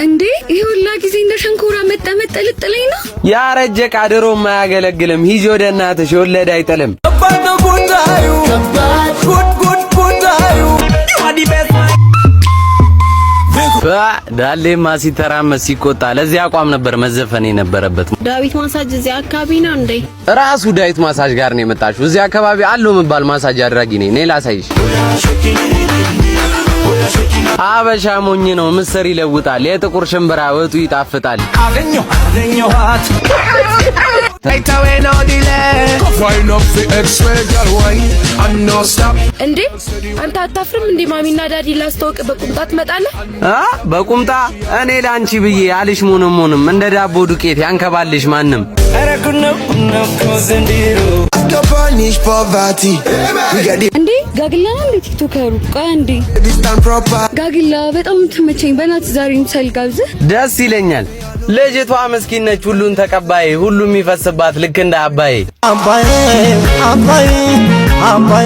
እንዴ፣ ይሄ ሁላ ጊዜ እንደ ሸንኮራ መጠመጥ ልጥለኝ ነው? ያረጀ ዕቃ ድሮም አያገለግልም። ሂጂ ወደ እናትሽ፣ የወለደ አይጥልም። ከባድ ነው ጉዳዩ፣ ጉድ ጉድ ጉዳዩ። ዳሌማ ሲተራመስ ሲቆጣ ለዚህ አቋም ነበር መዘፈን የነበረበት። ዳዊት ማሳጅ እዚህ አካባቢ ነው እንዴ? ራሱ ዳዊት ማሳጅ ጋር ነው የመጣችው። እዚህ አካባቢ አለው የምባል ማሳጅ አድራጊ ነኝ። እኔ ላሳይሽ። አበሻ ሞኝ ነው፣ ምስር ይለውጣል። የጥቁር ሽምብራ ወጡ ይጣፍጣል። አገኘሁ አገኘኋት። Wind up the X-ray, girl, wine and no stop. እንዴ፣ አንተ አታፍርም እንዴ? ማሚና ዳዲ ላስተዋውቅ በቁምጣ ትመጣለህ? አ በቁምጣ እኔ ላንቺ ብዬ አልሽ ሙንም ሙንም እንደ ዳቦ ዱቄት ያንከባልሽ ማንም። ኧረ ጉድ ነው ነው ዘንድሮ። To punish poverty. We get the እንዴ፣ ጋግላ ነው እንዴ ቲክቶከሩ? ቆይ አንዴ። this done proper. ጋግላ፣ በጣም ትመቸኝ። በእናትህ ዛሬ ምሳ ልጋብዝህ። ደስ ይለኛል። ልጅቷ ምስኪን ነች፣ ሁሉን ተቀባይ፣ ሁሉም የሚፈስባት ልክ እንደ አባይ። አባዬ አባዬ አባዬ።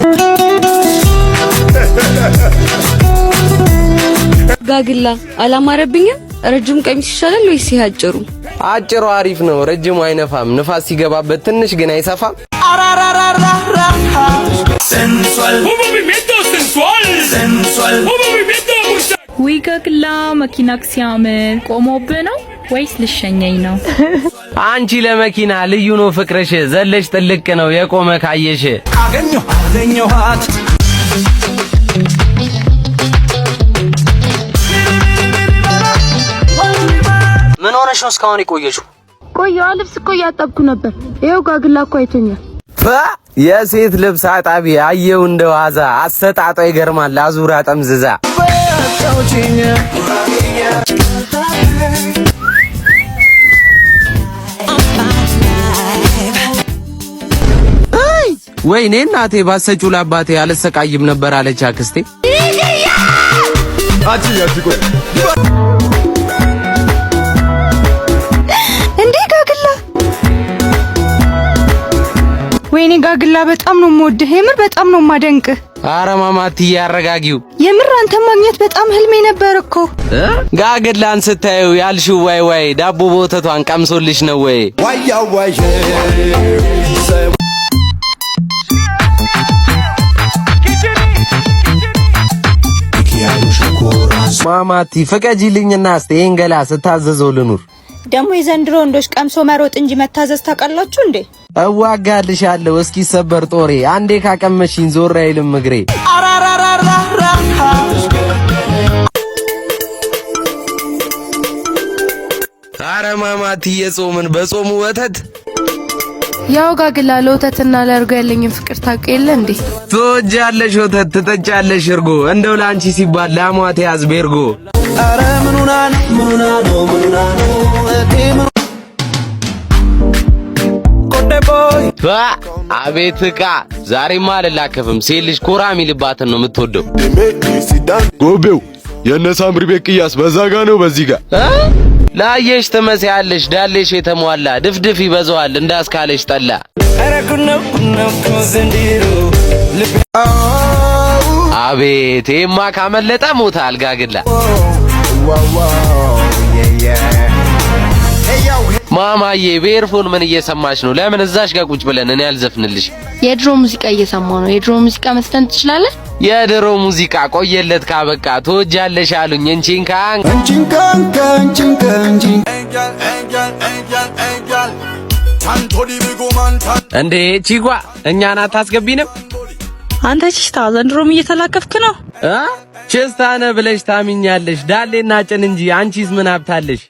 ጋግላ፣ አላማረብኝም? ረጅም ቀሚስ ይሻላል ወይስ ይሄ አጭሩ? አጭሩ አሪፍ ነው፣ ረጅሙ አይነፋም። ንፋስ ሲገባበት ትንሽ ግን አይሰፋም። አራራራራ sensual, Un movimiento sensual. Sensual. Un movimiento muy ውይ ጋግላ፣ መኪናክ ሲያምር! ቆሞብህ ነው ወይስ ልሸኘኝ ነው? አንቺ ለመኪና ልዩ ነው ፍቅርሽ፣ ዘለሽ ጥልቅ ነው የቆመ ካየሽ። አገኘሁ አገኘኋት። ምን ሆነሽ ነው እስካሁን የቆየሽው? ቆየዋ፣ ልብስ እኮ እያጠብኩ ነበር። ይኸው ጋግላ እኮ አይቶኛል። የሴት ልብስ አጣቢ አየው እንደ ዋዛ፣ አሰጣጧ ይገርማል አዙራ ጠምዝዛ። ወይኔ እናቴ፣ ባሰጩ ለአባቴ አልሰቃይም ነበር አለች አክስቴ። እንዴ ጋግላ፣ ወይኔ ጋግላ፣ በጣም ነው የምወድህ። የምር በጣም ነው የማደንቅህ። አረ ማማትዬ አረጋጊው። የምር አንተ ማግኘት በጣም ህልሜ ነበር እኮ። ጋግላን ስታዩ ያልሽው ዋይ ዋይ፣ ዳቦ በወተቷን ቀምሶልሽ ነው ወይ? Why, why, ማማቲ ፍቀጂልኝና እስቲ ይሄን ገላ ስታዘዘው ልኑር። ደግሞ የዘንድሮ ወንዶች ቀምሶ መሮጥ እንጂ መታዘዝ ታውቃላችሁ እንዴ? እዋጋልሻለሁ እስኪ ሰበር ጦሬ፣ አንዴ ካቀመሽኝ ዞር አይልም እግሬ። አራራራራ አረ ማማቲ የጾምን በጾሙ ወተት። ያው ጋግላ፣ ለወተትና ለእርጎ ያለኝን ፍቅር ታውቅ የለ እንዴ? ትወጃለሽ ወተት ትጠጫለሽ እርጎ፣ እንደው ለአንቺ ሲባል ላሟ ተያዝ ቤርጎ። ኧረ ምኑና ነው ምኑና ነው ምኑና ነው እቴ ምኑ ቆዴ ቦይ። አቤት ዕቃ! ዛሬማ አልላከፍም። ሴት ልጅ ኮራ የሚልባትን ነው የምትወደው። They make me sit down. ጎቤው የእነ ሳምሪ ቤት ቅያስ በዛ ጋ ነው በዚህ ጋ። እ? ላየሽ ትመስያለሽ ዳሌሽ የተሟላ፣ ድፍድፍ ይበዛዋል እንዳስካለሽ ጠላ። ኧረ ጉድ ነው ነው ዘንድሮ። አቤት ይሄማ ካመለጠ ሞታ አልጋግላ። ማማዬ በ earphone ምን እየሰማሽ ነው? ለምን እዛሽ ጋር ቁጭ ብለን እኔ አልዘፍንልሽ? የድሮ ሙዚቃ እየሰማሁ ነው። የድሮ ሙዚቃ መስፈን ትችላለህ? የድሮ ሙዚቃ ቆየለት ካበቃ። ትወጃለሽ አሉኝ እንቺን ካን እንዴ ቺጓ፣ እኛን አታስገቢንም? አንተ ችስታ፣ ዘንድሮም እየተላከፍክ ነው? እ ችስታ ነህ ብለሽ ታሚኛለሽ። ዳሌና ጭን እንጂ አንቺስ ምን ሀብታለሽ?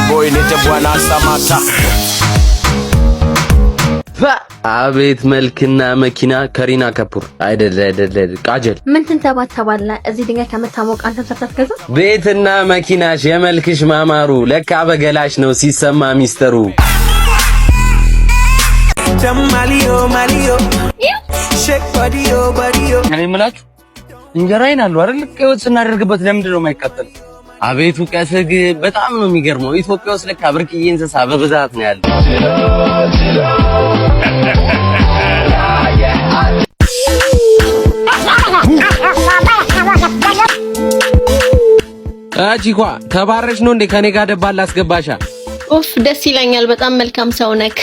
Boy ሳማታ። አቤት መልክና መኪና! ከሪና ከፑር አይደለ አይደለ ቃጀል። ምን ትንተባተባለህ? እዚህ ድንጋይ ከምታሞቅ አንተም ሰርተህ ትገዛ። ቤትና መኪናሽ የመልክሽ ማማሩ ለካ በገላሽ ነው ሲሰማ ሚስጥሩ። ጀማሊዮ ማሊዮ shake body yo body yo። እኔ የምላችሁ እንጀራዬን አሉ አይደል? ቀይ ወጥ ስናደርግበት ለምንድን ነው የማይቃጠል? አቤቱ ቀስግ በጣም ነው የሚገርመው። ኢትዮጵያ ውስጥ ለካ ብርቅዬ እንስሳ በብዛት ነው ያለው። ቺኳ ተባረሽ ነው እንዴ? ከኔ ጋር ደባል አስገባሻ? ኦፍ ደስ ይለኛል። በጣም መልካም ሰው ነክ።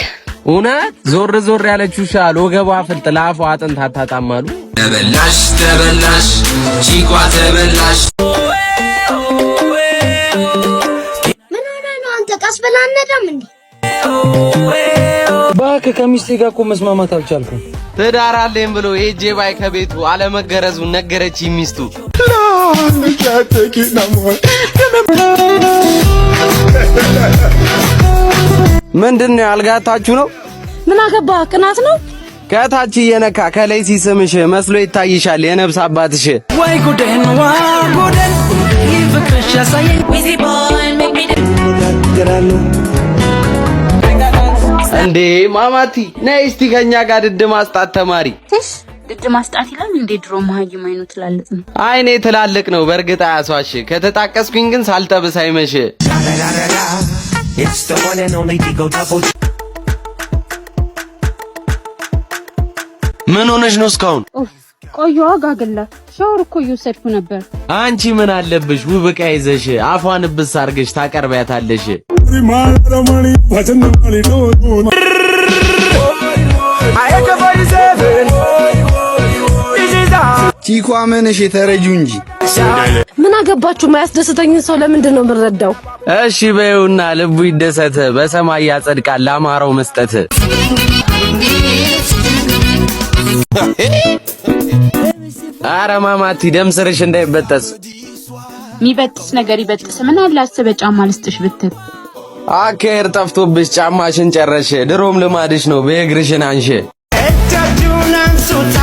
እውነት ዞር ዞር ያለች ውሻ ለወገቧ ፍልጥ ለአፏ አጥንት አታጣም አሉ። ተበላሽ ተበላሽ ቺኳ ተበላሽ። ምን ሆነ ነው አንተ? ቀስ ብለህ አትነዳም እንዴ? እባክህ ከሚስቴ ጋር እኮ መስማማት አልቻልኩም። ትዳር አለኝ ብሎ ሄጄ ባይ ከቤቱ አለመገረዙን ነገረች ሚስቱ። ምንድን ነው አልጋታችሁ ነው? ምን አገባ? ቅናት ነው። ከታች እየነካ ከላይ ሲስምሽ መስሎ ይታይሻል የነብስ አባትሽ። ወይ ጉደን ዋ ጉደን ይፍቅርሽ ያሳየኝ። እንዴ ማማቲ ነይ እስቲ ከኛ ጋር ድድ ማስጣት ተማሪ። ድድ ማስጣት ይላል እንዴ? ድሮ መሀይም አይኑ ትላልቅ ነው። አይኔ ትላልቅ ነው በእርግጥ አያስዋሽ። ከተጣቀስኩኝ ግን ሳልጠብስ አይመሽ። It's the one and only Digo Double. ምን ሆነሽ ነው እስካሁን? ቆየዋ ጋግላ ሻወር እኮ እየወሰድኩ ነበር። አንቺ ምን አለብሽ ውብ ዕቃ ይዘሽ አፏን ብስ አርገሽ ታቀርቢያታለሽ። ቺኳ ምንሽ የተረጁ እንጂ። ምን አገባችሁ? ማያስደስተኝን ሰው ለምንድን ነው የምረዳው? እሺ በይውና ልቡ ይደሰት፣ በሰማይ ያጸድቃል ለአማራው መስጠት። አረ ማማቲ ደም ስርሽ እንዳይበጠስ። የሚበጥስ ነገር ይበጥስ። ምን አለ አስበ ጫማ ልስጥሽ ብትል። አካሄድ ጠፍቶብሽ ጫማሽን ጨረሽ። ድሮም ልማድሽ ነው በእግርሽን አንሺ። እጃችሁን አንሱታ።